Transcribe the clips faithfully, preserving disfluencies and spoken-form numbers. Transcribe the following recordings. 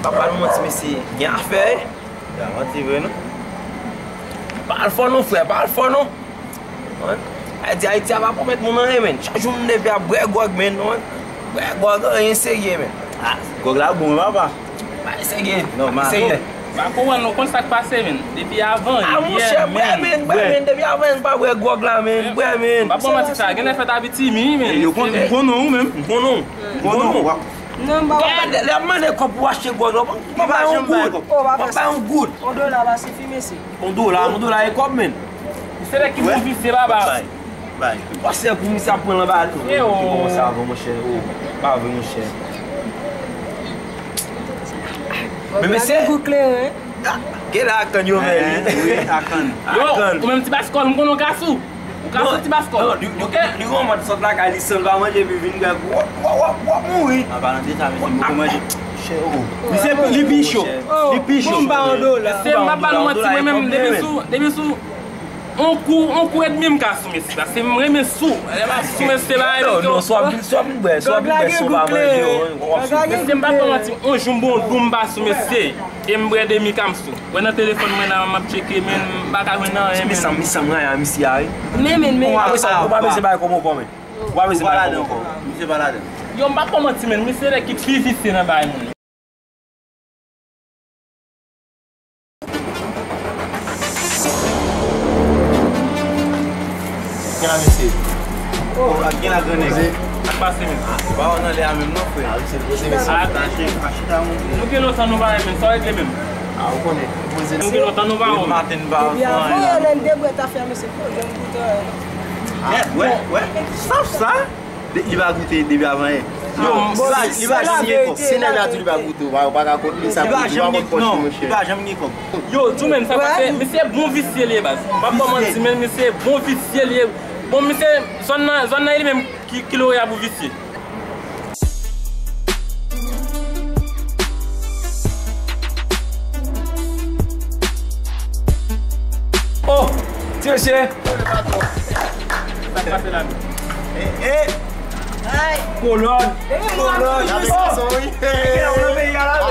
Pa ba nou manti, mesye, gen afè, wi. Ya, manti vre, non? Pa al fò non, frè, pa al fò non. Wi. Ayiti, Ayiti a pa pwomèt moun anyen, menn. Chak jou moun leve ap bwè gwòg, menn, wi. Bwè gwòg, anyen serye, menn. Ah, gwòg la bon, wi, papa. Bay serye. Nòmal. Serye. Pa konprann, nou konn sa k pase, menn. Depi avan yè, menn. Ah, monchè, bwè, menn, bwè, menn. Depi avan yè, n pa bwè gwòg la, menn. Bwè, menn. Pa pran manti sa, gen lè fèt Abitimi, menn. Yo konn, m konnen w menm. M konnen w. M konnen w. Non, m pa konprann. Lè, lè ap mande kòb pou achte gwòg la, w pa bay yon goud. W pa bay yon goud. On dola pa sifi, mesye. On dola, on dola e kòb, menn. Se lè ki pou visye, baba. Bay. Pastè pou misye ap pran l anba tou. Yo. Kòmanse avan, monchè. Oh, pa vre, monchè. Men mesye. Gade gou kleren. Gen la akann yo fè li. Wi, akann. Yo, ou menm ti baskòl, m konnen w ka sou. Ou ka sou ti baskòl. Non, li, li, li gen yon mòd sot lakay li san l pa manje, epi vin bwè gwo, w ap, w ap, w ap mouri. An palan de sa, mesye, m poko manje. Chè, oh. Misye, li pi cho. Li pi cho. Bon, m ba yon dola. Se m pa ba nou manti, mwen menm, depi sou, depi sou, On kou, on kou edmi m ka sou mesye, paske m renmen sou. Lè m ap sou mesye bagay li. Non, non, swa vin, swa vin bwè, swa vin bwè, si w pa manje, w ap sou. Mesye, m pa pran manti, on jou m bon dou m pa sou mesye, e m bwè demi ka m sou. Wè nan telefòn mwen la, m ap tcheke, men m pa ka jwenn anyen, men. Misye, misye, misye a, wi. Men, men, men. Ou pa bezwen, ou pa bezwen bay kòb ankò, men. Ou pa bezwen bay kòb ankò. Misye pa ladan. Yo, m pa pran manti, men, misye nèg ki pi visye nan bagay moun. Gen la, mesye. Oh, gen la, gran nèg. Sa k pase, men? Ba w nan lè a menm non, frè. Ah, mesye, poze, mesye. Ah, nou gen lontan nou pa wè, men. Sa w regle menm? Ah, ou konnen. Poze, mesye. Nou gen lontan nou pa wè. Depi maten nou pa wè. Depi avan yè, lè n debwèt afè, mesye. Poze, m goute, eh. Ah, wè, wè. Sa, sa. Li pa goute depi avan yè. Yo, li pa, li pa janm gen kòb. Si nèg la tou li pa goute, ou pa, ou pa ka kont li sa. Li pa janm gen, non, li pa janm gen kòb. Yo, tou menm sa pase, misye bon visye li ye baz. M pa pran manti, men misye bon visye li ye. Bon, misye, zòn nan, zòn nan li menm ki, ki loreya pou visye. Oh, ti mesye. Sa k pase la menm? Eh, eh. Kolòn. Kolòn. Avèk gason, wi. Ou nan peyi a la, wi.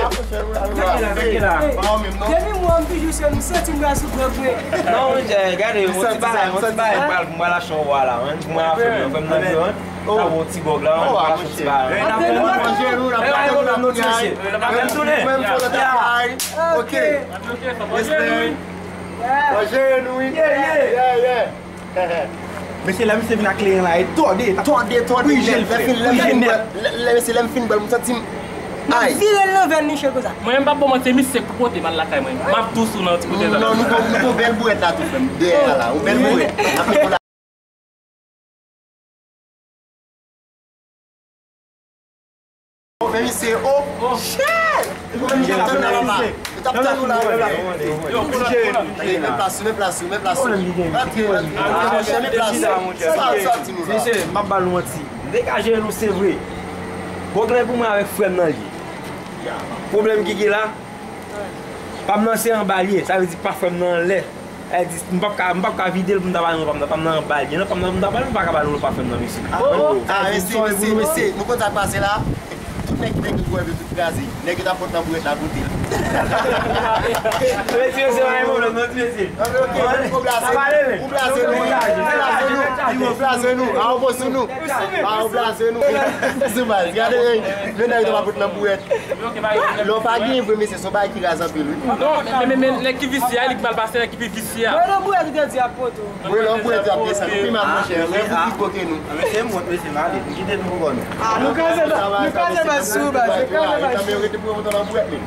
Depi mwen m toujou sou, m santi m pral sou gwòg vre. Non, gade, yon ti bagay, yon ti bagay, m pral, m pral achte yon bwa la, wi. Mwen a fè m, fè m nan byen, wi. Sa bon ti gwòg la, wi. Mwen a fè yon ti bagay. N ap fè nou manje, wi, n ap fè nou manje. Ok. Respè. Manje nou, wi. Yeah, yeah. Mesye, lè misye vin ak kleren la, e tòde, tòde, tòde. Lè m fin, lè m fin bwè, lè, lè, mesye, lè m fin bwè l, m santi m, ay. Vire l nan vèn Michel konsa. Mwen menm, m p ap ba w manti, misye k pou pote m al lakay mwen. M ap tou sou nan ti kote sa. Non, nou gon, nou gon bèl bourèt la tou, frè m. Dèyè a la, yon bèl bourèt. N ap fè kola. Men misye, oh, shit! Ou menm jan tann nan papa. Yo t ap tann ou la, yo la. Yo, koulè, koulè. Men plas ou, men plas ou, men plas ou. Rantre, rantre, rantre, men plas ou. Sa, sa, di nou la. Mesye, m ap ba nou manti. M te ka jere nou, se vre. Gwòg la pou mwen avèk frè m nan li ye. Pwoblèm ki gen la, pa m nan se anba l ye. Sa vle di pa frè m nan anlè. Sa vle di, m p ap ka, m p ap ka vide l pou m ta ba nou pa m nan, pa m nan anba l ye. Non, pa m nan, pou m ta ba nou, m pa ka ba nou pa frè m nan, mesye. Oh, oh. Ah, mesye, mesye, mesye, nou konn sa k pase la? Tout nèg ki te gen gwo yo tout kraze. Nèg yo t ap pot nan bourèt la kote. Mesye, se pa yon pwoblèm, non, ti mesye. Ok, ok, ou blaze nou, ou blaze nou, ou blaze nou, ou blaze nou, ah, ou blaze nou, ah, ou blaze nou. Sou baz, gade, men nèg yo t ap pot nan bourèt. Lè w pa genyen vre, mesye, se yon bagay ki raz anpil, wi. Non, men, men, men, nèg ki visye a, li k mal pase, nèg ki pi visye a. Mwen nan bourèt ou te di ap pote w. Mwen nan bourèt ou ap desann. Ou pi mal, monchè. Mwen pou pi gwo ke nou. Mesye, m wont, mesye, m ale. M kite nou pou kò nou. Ah, nou kraze, nou kraze baz sou baz. Nou kraze baz sou. Rete pou yo mete w nan bourèt, men.